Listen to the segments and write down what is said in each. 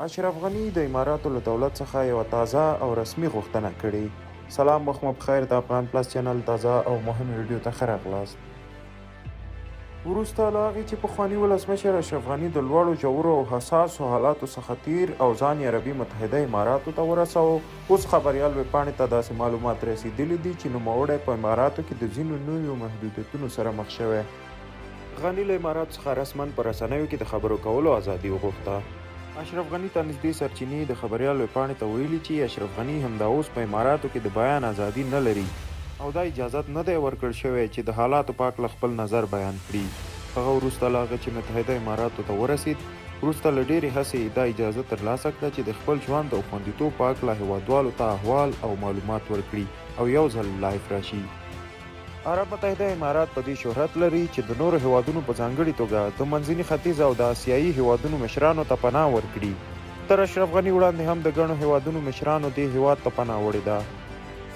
اشرف غني د اماراتو له دولت څخه یوه تازه او رسمي غوښتنه کړې. سلام وخت مو پخیر د افغان پلس چینل تازه او مهمې ویډیو ته ښه راغلاست. وروسته له هغې چې پخواني ولسمشر اشرف غني د لوړو ژورو او حساسو حالاتو څخه تیر او ځان یې عربي متحده اماراتو ته ورساوه، اوس خبریال ویبپاڼې ته داسې معلومات رسیدلي دي چې نوموړی په اماراتو کې د ځینو نویو محدودیتونو سره مخ شوی. غني له اماراتو څخه رسماً په رسنیو کې د خبرو کولو ازادي وغوښته. اشرف غني ته نږدې سرچینې د خبریال وېبپاڼې ته ویلي چې اشرف غني همدا اوس په اماراتو کې د بیان ازادي نه لري او دا اجازت نه دی ورکړل شوی چې د حالاتو په هکله خپل نظر بیان کړي. هغه وروسته له هغه چې متحده اماراتو ته ورسېد، وروسته له ډېرې هڅې یې دا اجازه ترلاسه کړه چې د خپل ژوند او خوندیتوب په هکله هېوادوالو ته احوال او معلومات ورکړي او یو ځل لایف راشي. عرب متحده امارات په دې شهرت لري چې د نورو هېوادونو په ځانګړي توګه د منځني ختیځ او د اسیايي هېوادونو مشرانو ته پناه ورکړي. تر اشرف غني وړاندې هم د ګڼو هېوادونو مشرانو دې هېواد ته پناه وړې ده.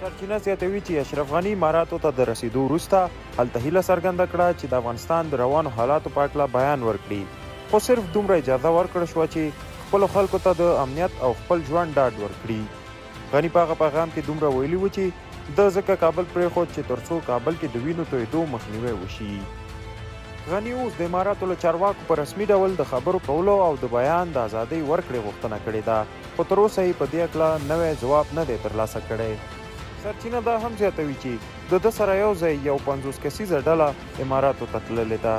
سرچینه زیاتوي چې اشرف غني اماراتو ته د رسېدو وروسته هلته هیله څرګنده کړه چې د افغانستان د روانو حالاتو په هکله بیان ورکړي، خو صرف دومره اجازه ورکړ شوه چې خپلو خلکو ته د امنیت او خپل ژوند ډاډ ورکړي. غني په هغه پیغام کې دومره ویلي و چې ده ځکه کابل پرېښود چې تر څو کابل کې د وینو تویېدو مخنیوی وشي. غني اوس د اماراتو له چارواکو په رسمي ډول د خبرو کولو او د بیان د ازادۍ ورکړې غوښتنه کړې ده، خو تر اوسه یې په دې هکله نوی ځواب نه دی ترلاسه کړی. سرچینه دا هم زیاتوي چې د ده سره یو ځای یو 50 کسیزه ډله اماراتو ته تللې ده.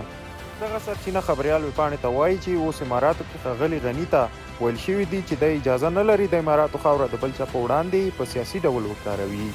دغه سرچینه خبریال وېبپاڼې ته وايي چې اوس اماراتو کې ښاغلي غني ته ویل شوي دي چې دی اجازه نه لري د اماراتو خاوره د بل چا په وړاندې په سیاسي ډول وکاروي.